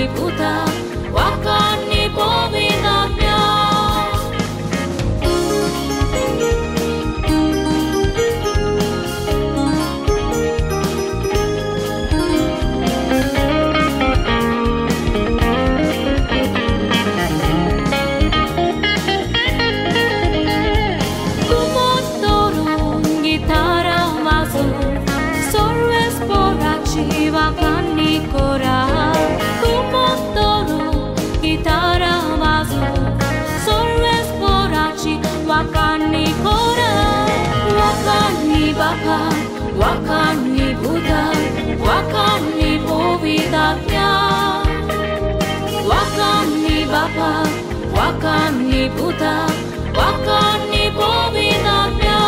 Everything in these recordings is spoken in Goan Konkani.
Wakani Buddha, Wakani Bovidapya. Wakani Buddha, Wakani Bovidapya. Wakani Baba, Wakani Buddha, Wakani Bovidapya.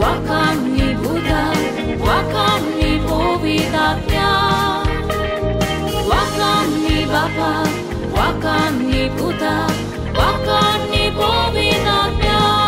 Wakani Buddha, Wakani Bovidapya. Wakani Baba, Wakani Buddha, Wakani Bovidapya.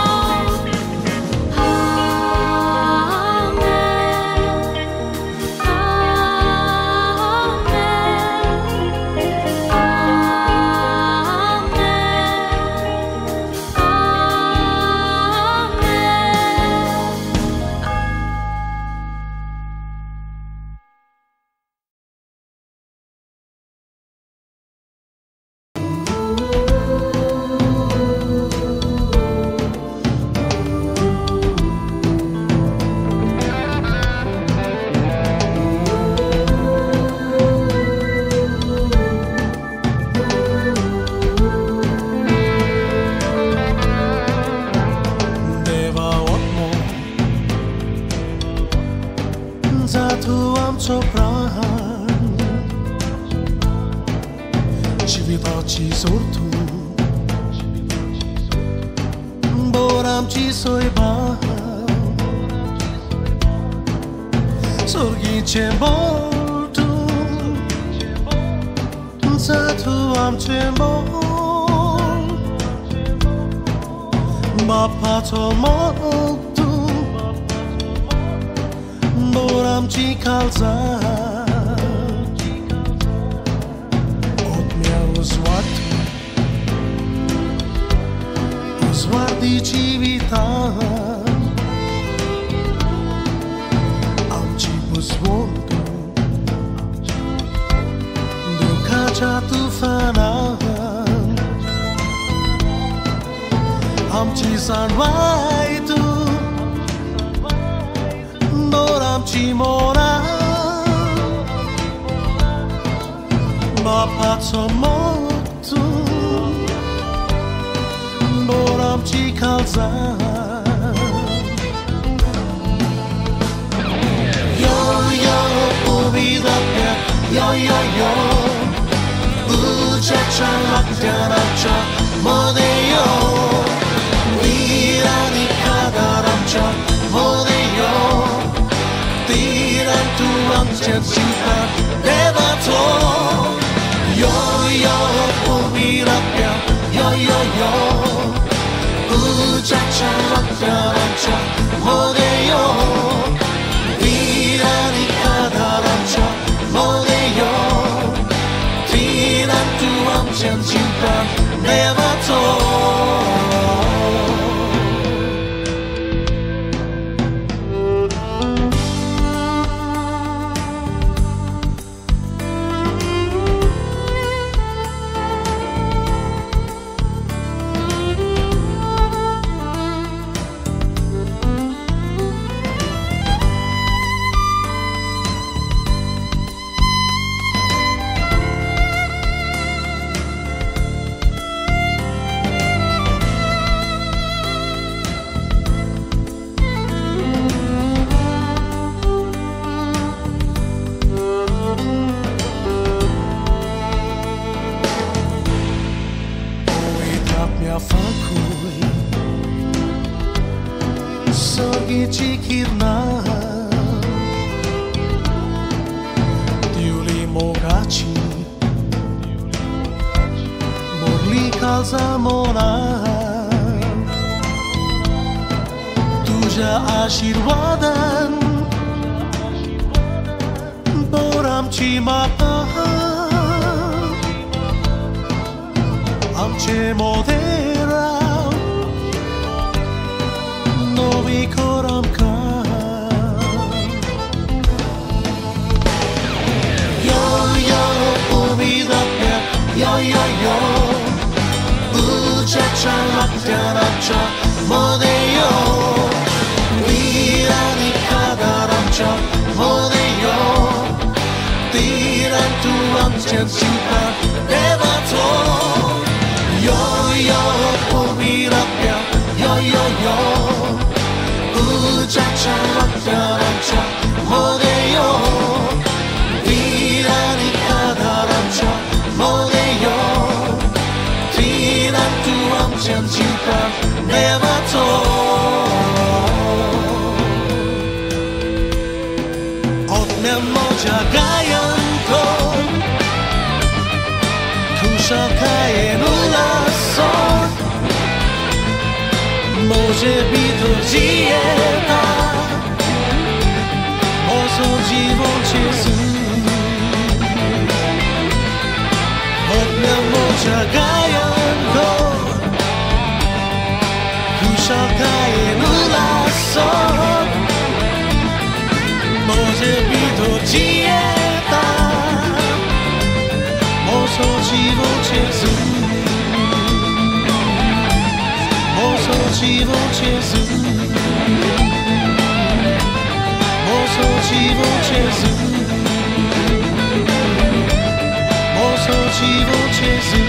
उमेदीची किरणां दिवली मोगाची मोरली काळजा मनान तुज्या आशिर्वादान बोर आमची माता आमचे मोदें राव नवी कर आमकां यो यो उमेद आपल्या यो यो यो उज्याच्या लागत्यान आमच्या मोदें यो वीर आनी कागार आमच्या मोदें यो तिरान तूं आमच्या जिवाक देवाचो यो यो उमेद आपल्या यो यो यो उज्याच्या लागत्यान आमच्या मोदें यो वीर आनी आधार आमच्या मोदें यो तिरान तूं आमच्या जिवाक देवाचो आत्म्या म्हज्या गायन कर खुशालकायेन उल्हासोन म्हजे भितर जियेता म्हजो जीवन जेजू आत्म्या म्हज्या गायन कर खुशालकायेन उल्हासोन म्हजे भितर जियेता म्हजो जीवन जेजू म्हजो जीवन जेजू म्हजो जीवन जेजू म्हजो जीवन जेजू.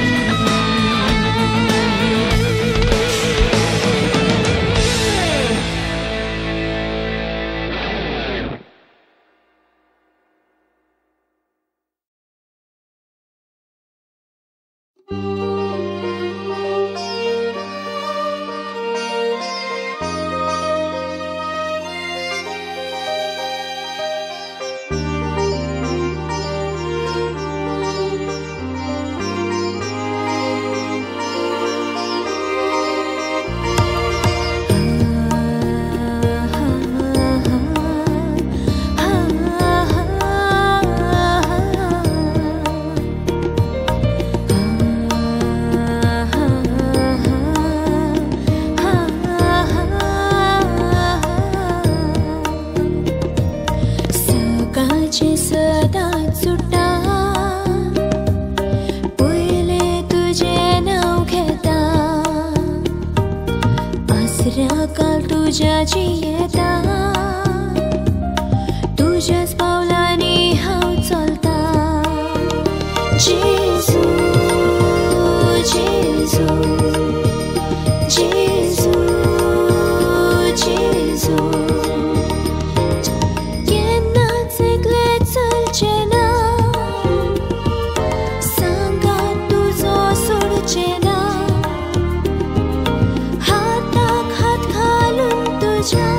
तुझ्याच पावलांनी हांव चलता जेजू जेजू जेजू जेजू केन्नाच एकलें चलचें ना सांगात तुजो सोडचें ना हाताक हात घालून तुज्या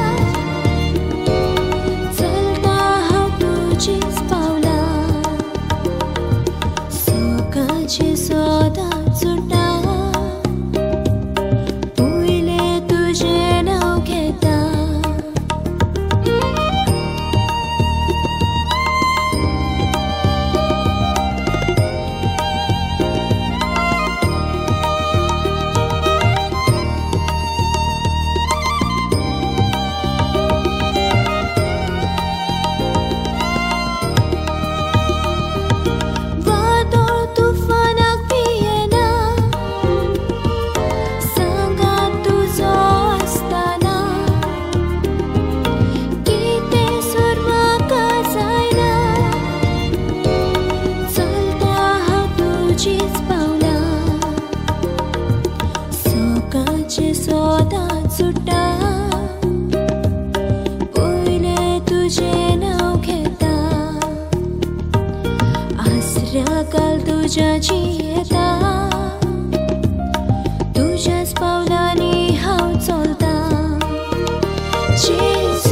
तुझ्या जियेता तुझ्याच पावलांनी हांव चलता. जेजू.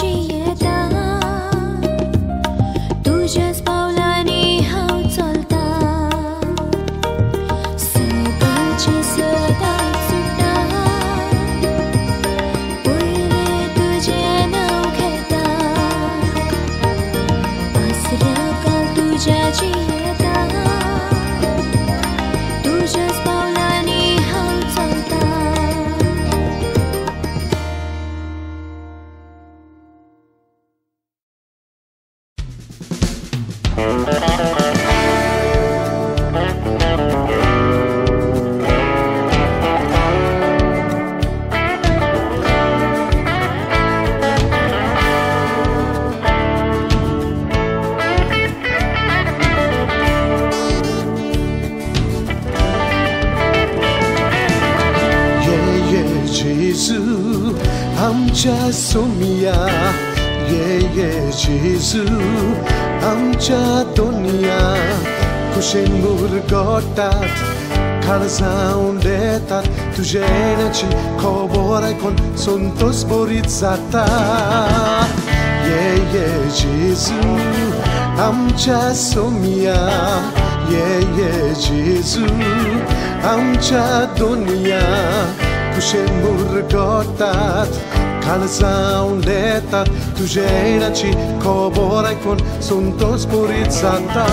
जियेता तुज्याच पावलांनी हांव चलता सदांचें सदांच सुट्टा पयलें तुजें नांव घेता आसऱ्या काल तुज्या जियेता तुज्याच पावलांनी हांव चलता. जेजू आमच्या सोमिया ये ये जेजू आमच्या दोनिया कुशेन मुरगोटात काळजां उंडेतात तुजे येण्याची खबर आयकून संतोष बरीत जाता ये ये जेजू आमच्या सोमिया ये ये जेजू आमच्या दोनिया कुशेन मुरगोटात काळजां उंडेतात तुजे येण्याची खबर आयकून संतोष बरीत जाता.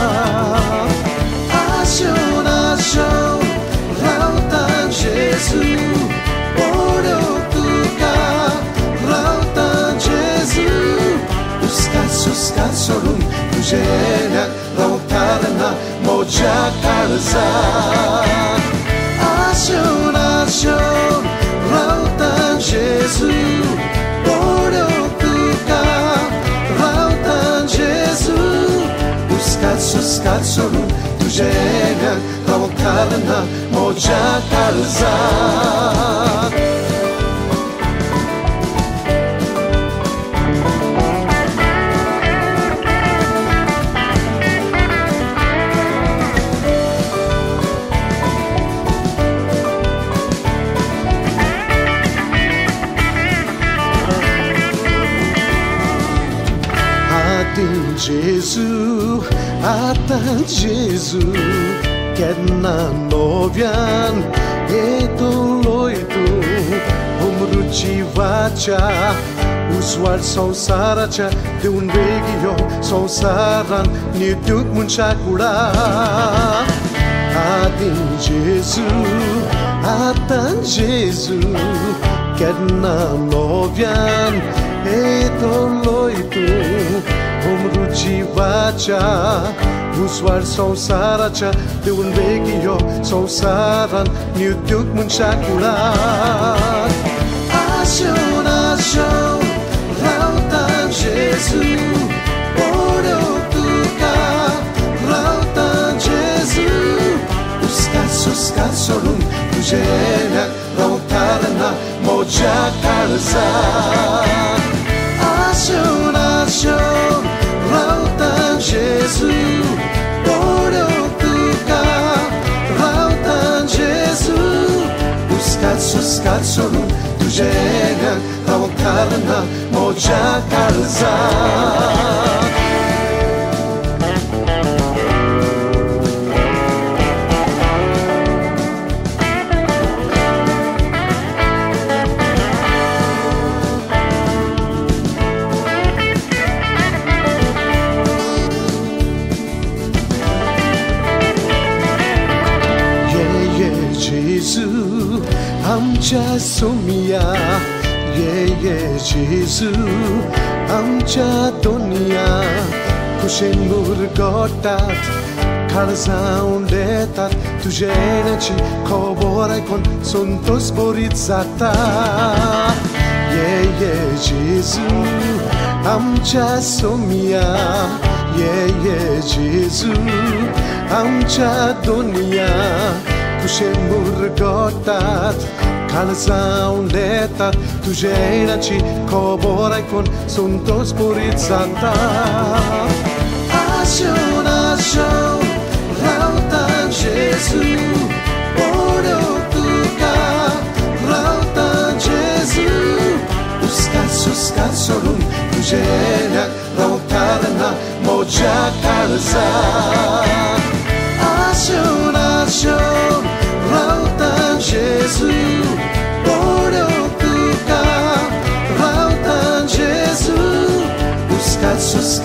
आशेवन आशेवन रावता जेजू पळोवंक तुका रावता जेजू हुस्का सुस्का सोडून तुजे येण्याक रावता ना म्हज्या काळजाक. आशेवन आशेवन रावता जेजू पळोवंक तुका रावता जेजू हुस्का सुस्का सोडून तुजे येण्याक रावता ना म्हज्या काळजाक. जेजू आतां जेजू केन्ना नव्यान येतलोय तूं अमृत जिवाच्या उजवाड संवसाराच्या दिवन बेगी यो संवसारान नित्यूक मनशा कुडा. आदीं जेजू आतां जेजू केन्ना नव्यान येतलोय तूं अमृत जिवाच्या उजवाड संवसाराच्या दिवन बेगी यो संवसारान नित्यूक मनशा कुडा. आशेवन आशेवन रावता जेजू पळोवंक तुका रावता जेजू हुस्का सुस्का सोडून तुजे येण्याक रावता ना म्हज्या काळजाक. आशेवन आशेवन रावता जेजू पळोवंक तुका रावता जेजू हुस्का सुस्का सोडून तुजे येण्याक रावता ना म्हज्या काळजाक. जेजू आमच्या सोमिया ये ये जेजू आमच्या दोनिया कुशेन मुरगोटात काळजां उंडेतात तुजे येण्याची खबर आयकून संतोष बरीत जाता ये ये जेजू आमच्या सोमिया ये ये जेजू आमच्या दोनिया कुशेन मुरगोटात काळजां उंडेतात तुजे येण्याची खबर आयकून संतोष बरीत जाता. आशेवन आशेवन रावता जेजू पळोवंक तुका रावता जेजू हुस्का सुस्का सोडून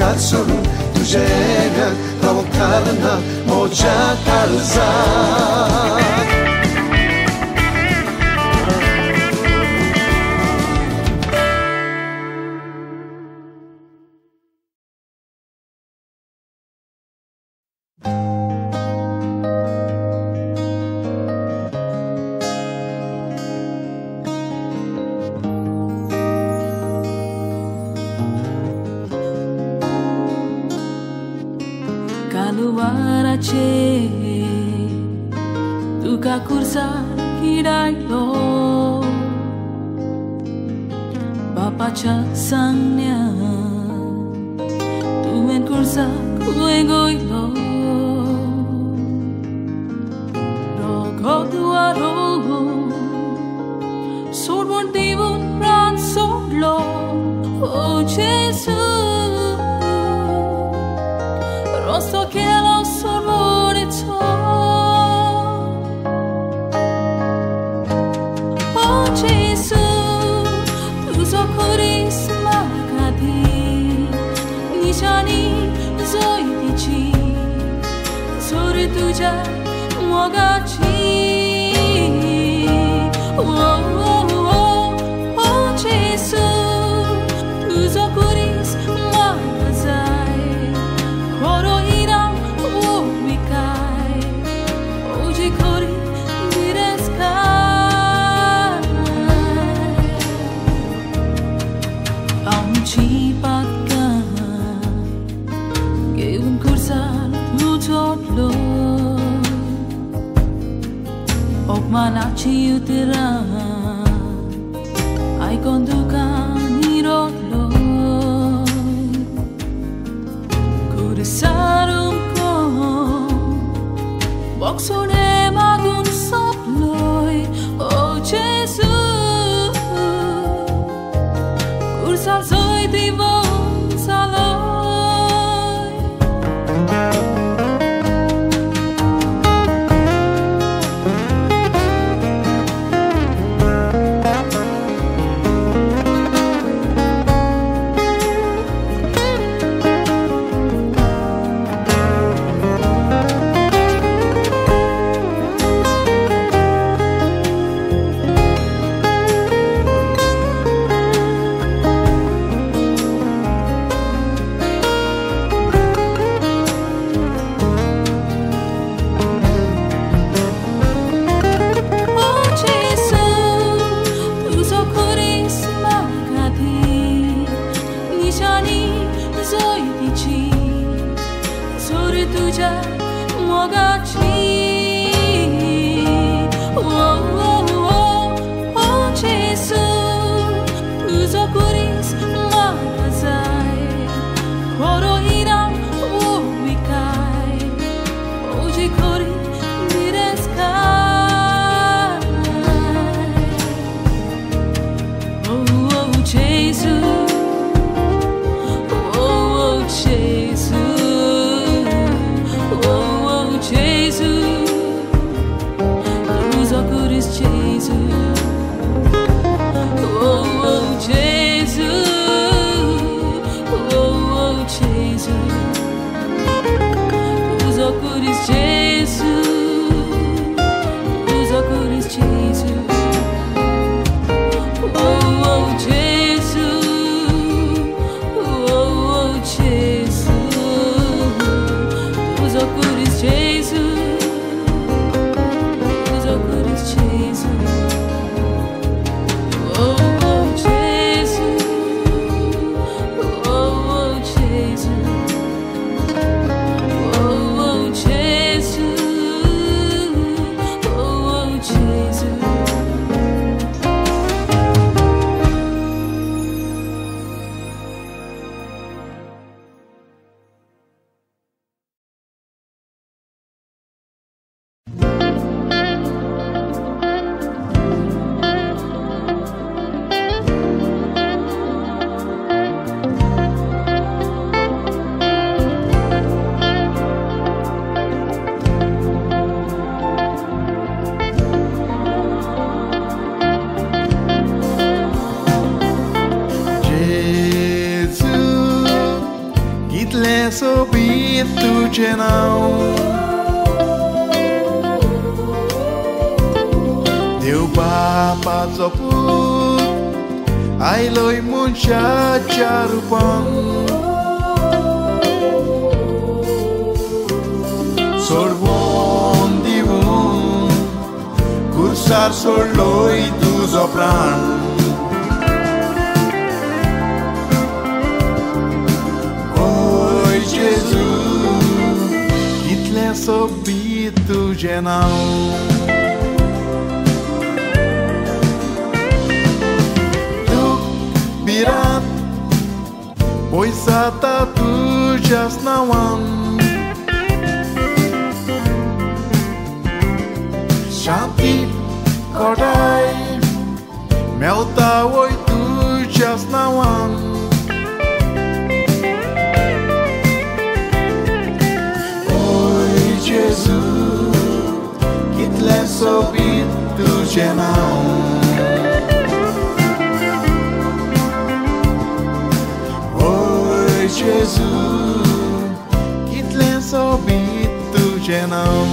रस्त्यार सोडून तुज्या येण्याक रावंक थारना म्हज्या काळजाक. तुका कुर्सार किडायलो बापाच्या सांगण्यान तुवें कुर्साक वेगयलो रोगो दुआरो सोडून दिवन प्राण सोडलो ओ जेजू रस्तो केलो सोडवणेचो. ओ जेजू तुजो खुरीस म्हाका दी निशाणी जोयतीची जोर तुज्या मोगाची. ओ ओ जेजू तुजो खुरीस म्हाका जाय खरो इनाम भूमिकाय ओजी खरी गिरेस्काय. आमची पातकां घेवन कुर्सार तूं चोडलो अपमानाची उतरां आयकोन दुकान रडलो कुर्सार बॉक्सोने मागून सोंपलोय ओ जेजू कुर्सार जंय दिवन जालोय. तुजें नांव. देव बापाचो पूत आयलोय मनशाच्या रुपान, सोडवून दिवन खुर्सार सोडलोय तुजो प्राण. ओय जेजू कितलें सोबीत तुजें नांव. दुख भिरांत पयसाता तुज्याच नांवान, शांती कोटाय मेवता वय तुज्याच नांवान. ओय जेजू कितलें सोबीत तुजें नांव. ओय जेजू कितलें सोबीत तुजें नांव.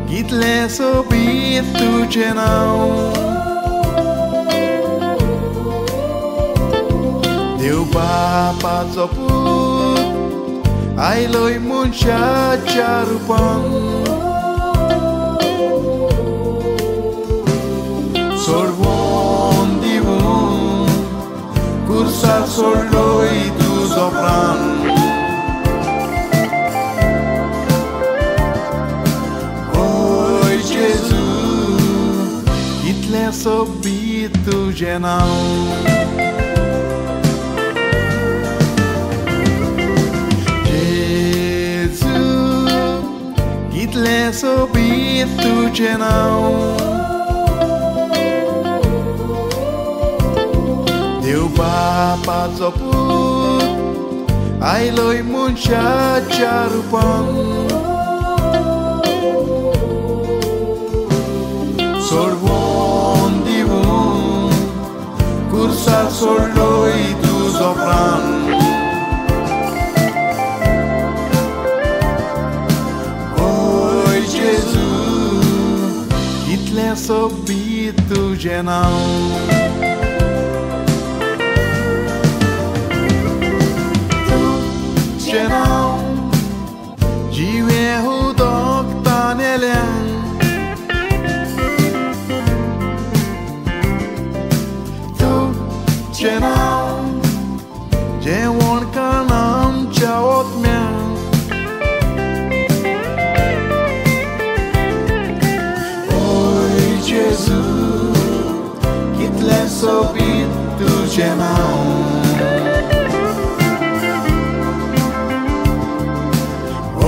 कितलें सोबीत तुजें नांव. देव बापाचो पूत आयलोय मनशाच्या रुपान, सोडवून दिवन खुर्सार सोडलोय तुजो प्राण. कितलें सोबीत तुजें नांव. जेजू कितलें सोबीत तुजें नांव. देव बापाचो पूत आयलोय मनशाच्या रुपान, सोडवून दिवन खुर्सार सोडलोय तुजो प्राण. ओय जेजू कितलें सोबीत तुजें नांव. तुजें नांव जिवें उदक तानेल्यांक, तुजें नांव जेवण खाण आमच्या ओतम्यांक. ओय जेजू कितलें सोबीत तुजें नांव.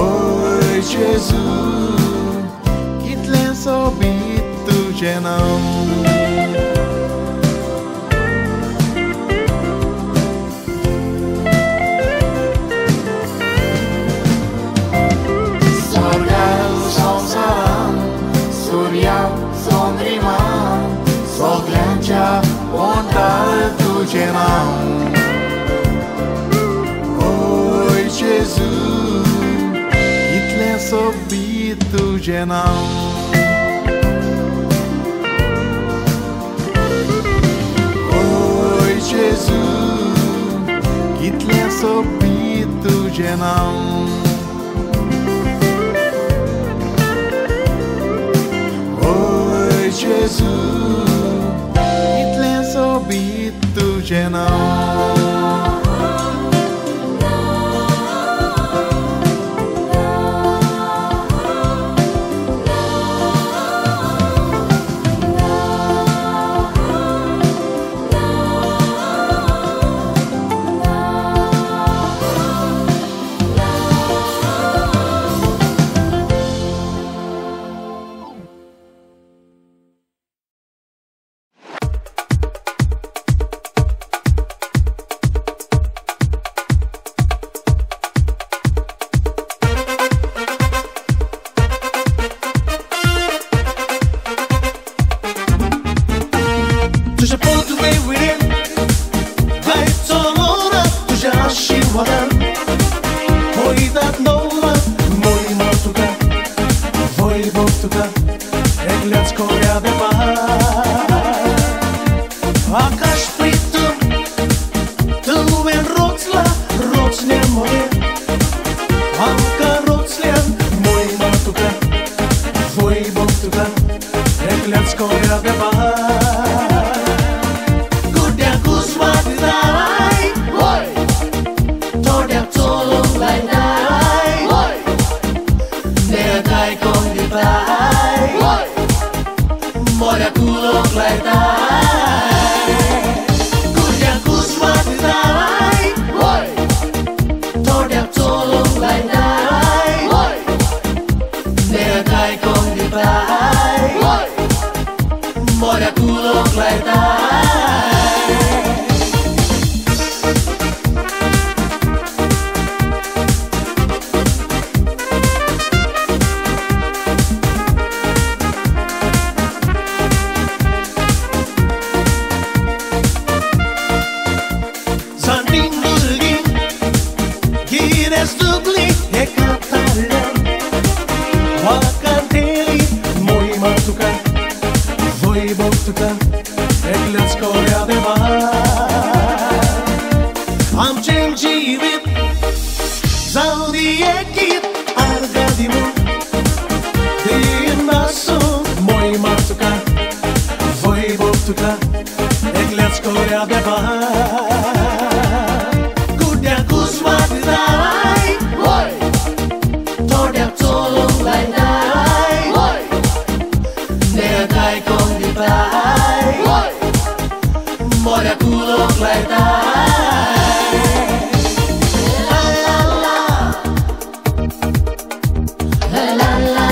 ओय जेजू कितलें सोबीत तुजें नांव. सगल्यांच्या ओंठार तुजें नांव. ओय जेजू कितलें सोबीत तुजें नांव. ओय जेजू कितलें सोबीत तुजें नांव. ओय जेजू कितलें सोबीत तुजें नांव. तुज्या पोतवे वयल्यान गायचो लोरा तुज्या आशिर्वादान वयतात नवला मोहिमा तुका वैभव तुका एकल्याच कोऱ्या देवा आकाश प्रीतम तुवें रोचला रोचल्या मोरे आमकां रोचल्यान मोहिमा तुका वैभव तुका एकल्याच कोऱ्या देवा गुड्याक उजवाड दिताय थोड्याक चलोवंक लायताय देवाक आयकोंक दिताय मोऱ्याक उलोवंक लायताय गुड्याक उजवाड दिताय थोड्याक चलोवंक लायताय देवाक आयकोंक दिताय मोऱ्याक उलोवंक लायताय. तुका एकल्याच कोऱ्या देवा आमचें जिवीत जावं दी एकीत आर्गां दिवूं दिनासूं मोहिमा तुका वैभव तुका एकल्याच कोऱ्या देवा गुड्याक उजवाड दिताय थोड्याक चलोवंक लायताय देवाक आयकोंक दिताय मोऱ्याक उलोवंक लायताय. ला ला ला ला ला ला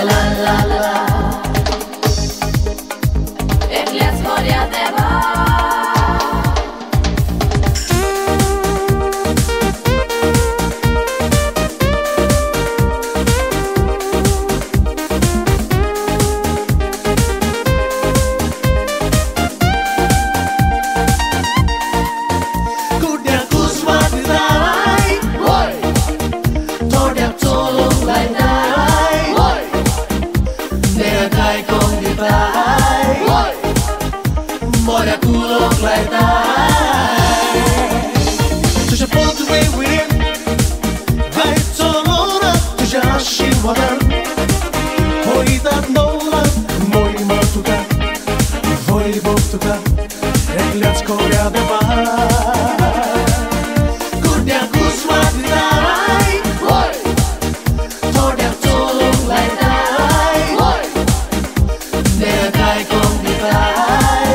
ला ला ला एकल्याच कोऱ्या देवा. मोऱ्याक उलोवंक लायताय तुज्या पोतवे वयल्यान गायचो लोरा तुज्या आशिर्वादान वयतात नवला मोहिमा तुका वैभव तुका एकल्याच कोऱ्या देवा गुड्याक उजवाड दिताय थोड्याक चलोवंक लायताय देवाक आयकोंक दिताय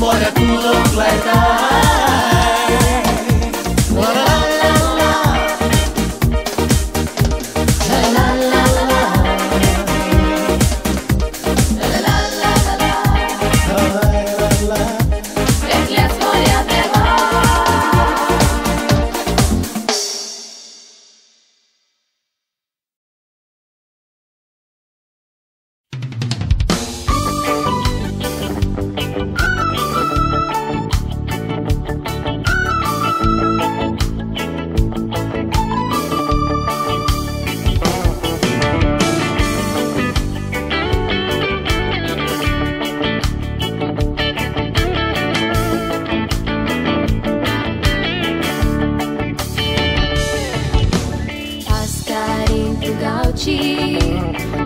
मोऱ्याक उलोवंक लायताय. ला ला ला ला ला ला ला ला ला ला एकल्याच कोऱ्या देवा.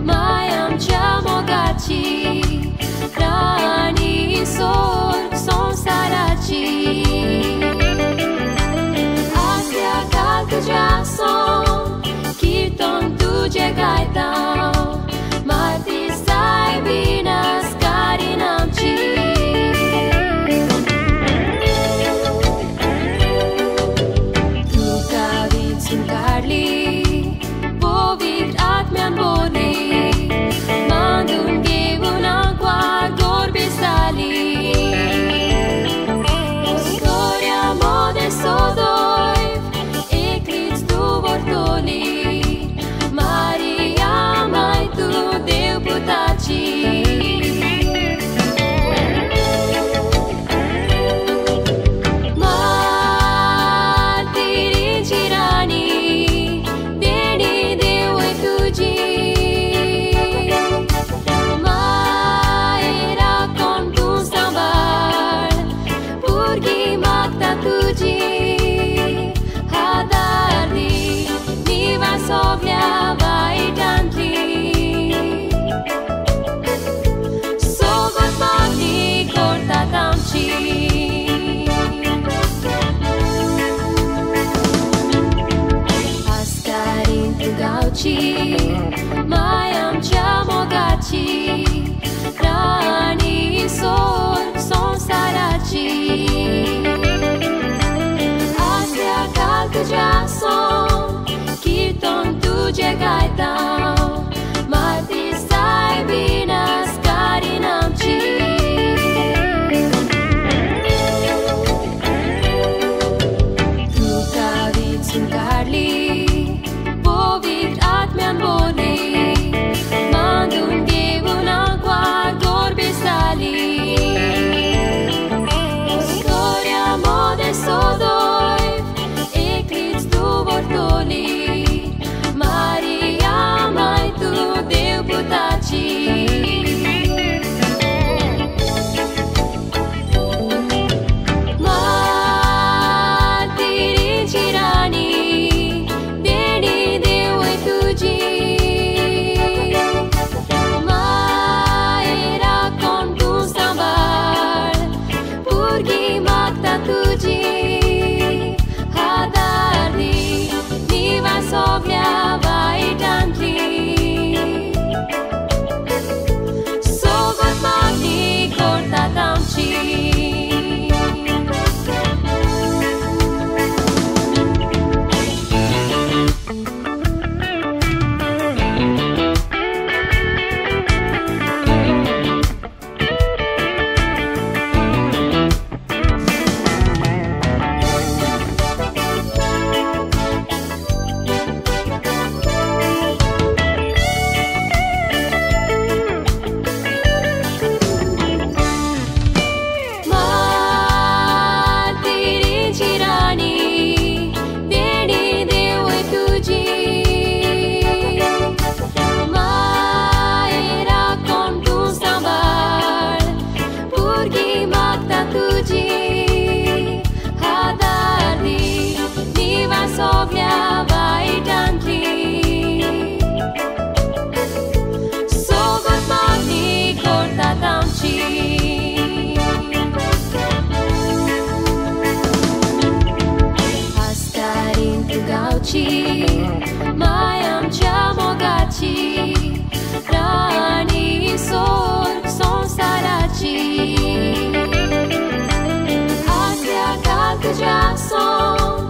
मायांच्या मोगाची राणी सोर संवसाराची आसल्या काल तुज्या सों कीर्तन तुजें गायता माती सायबिनास कारीन आमची. तुका विचून काडली पवित्र आत्म्यान बोली बांदून घेवन आंकवार गोरबी जाली सोऱ्या मोदें सोदोय एकलीच तूं व्हरतली मारिया. तुजें गायता, माती सायबिनास काडीन आमची. तुका विचून काडली पवित्र आत्म्यान बोली, मांदून घेवन आंकवार गोरबी जाली. सोऱ्या मोदें सदैव एकलीच तूं व्हरतली, मारिया माय तूं देवपुताची. मार्तिरीची राणी देणी देवय तुजी, मायरा कोण तूं सांबाळ, भुरगीं मागता तुजी. आदार दी निवार सगल्या वायटांतली, सोगत मागणी करतात आमची. मार्तिरीची राणी देणी देवय तुजी, मायरा कोण तूं सांबाळ, भुरगीं मागता तुजी. आदार दी निवार सगल्या वायटांतली, सोगत मागणी करतात आमची. आस्कारीन तूं गावची माय आमच्या मोगाची, राणी सोर्ग संवसाराची. आसल्या काल तुज्या सोंग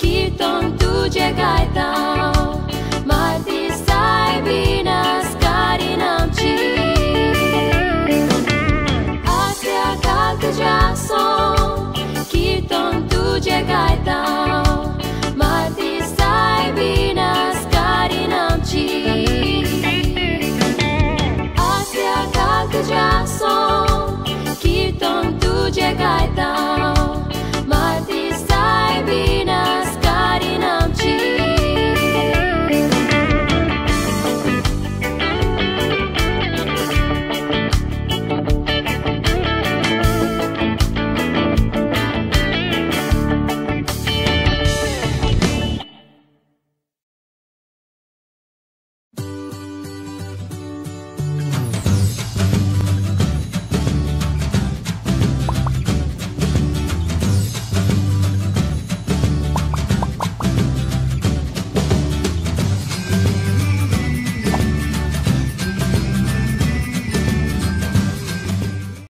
कीर्तन तुजें गायता,